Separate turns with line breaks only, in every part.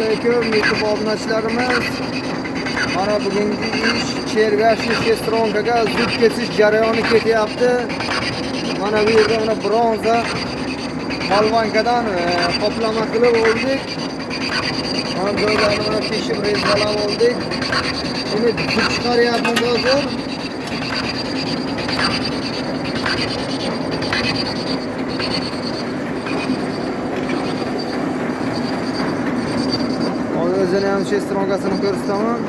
Alaykum YouTube obunachilarimiz. Mana bugungi ish червячный шестерёнка ga зуб kesish jarayoni ketyapti. Mana bu yerda mana bronza болванка dan qoplama qilib oldik. Mana joylarni mana teshib rezalab oldik. Buni зуб chiqaryapmiz hozir. Hozir o'zini ham шестерёнка sini ko'rsataman.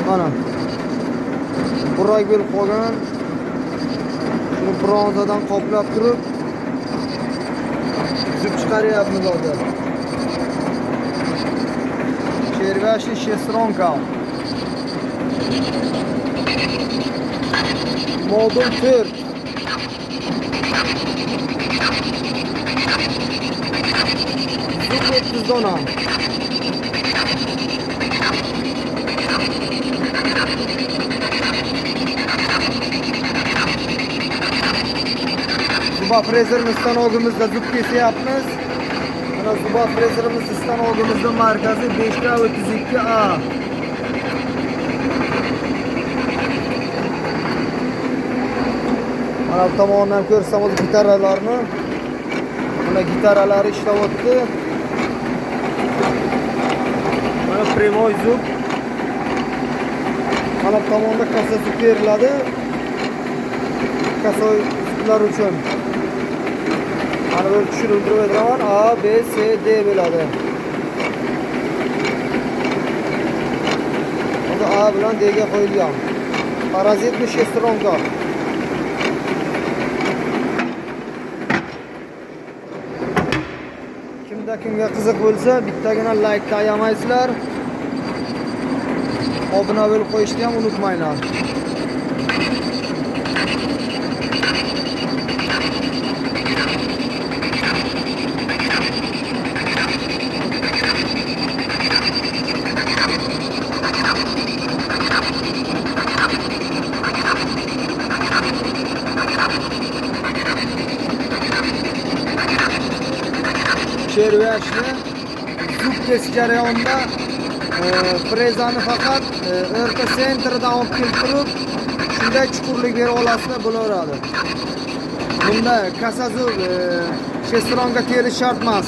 Mana burak bo'lib qolgan. Shuni bronzadan qoplab turib зуб chiqaryapmiz hozir. Червячный шестерёнка. Modul 4. Зуб 30 dona. Зубофрезерni stanogimizda зуб kesyapmiz. Mana зубофрезер imiz stanogimizda markazi 5K32A. Mana bu tomondan ko'rsam o'zi gitaralarni. Mana gitaralari ishlayapti. Mana прямой зуб. Mana bu tomonda косой зуб beriladi. Косой зуб lar uchun. Mana bu tushirib turib A, B, C, D bo'ladi. Hozir A bilan D ga qo'yilgan. Паразитный шестерёнка. Kimda kimga qiziq bo'lsa, bittagina like ayamaysizlar. Obuna bo'lib qo'yishni ham unutmanglar. Червячный зуб kesish jarayonida frezani faqat o'rta центр idan olib kelib turib, shunday chuqurlik bera olasizlar, bo'laveradi. Bunda косой зуб шестерёнка terish shart emas.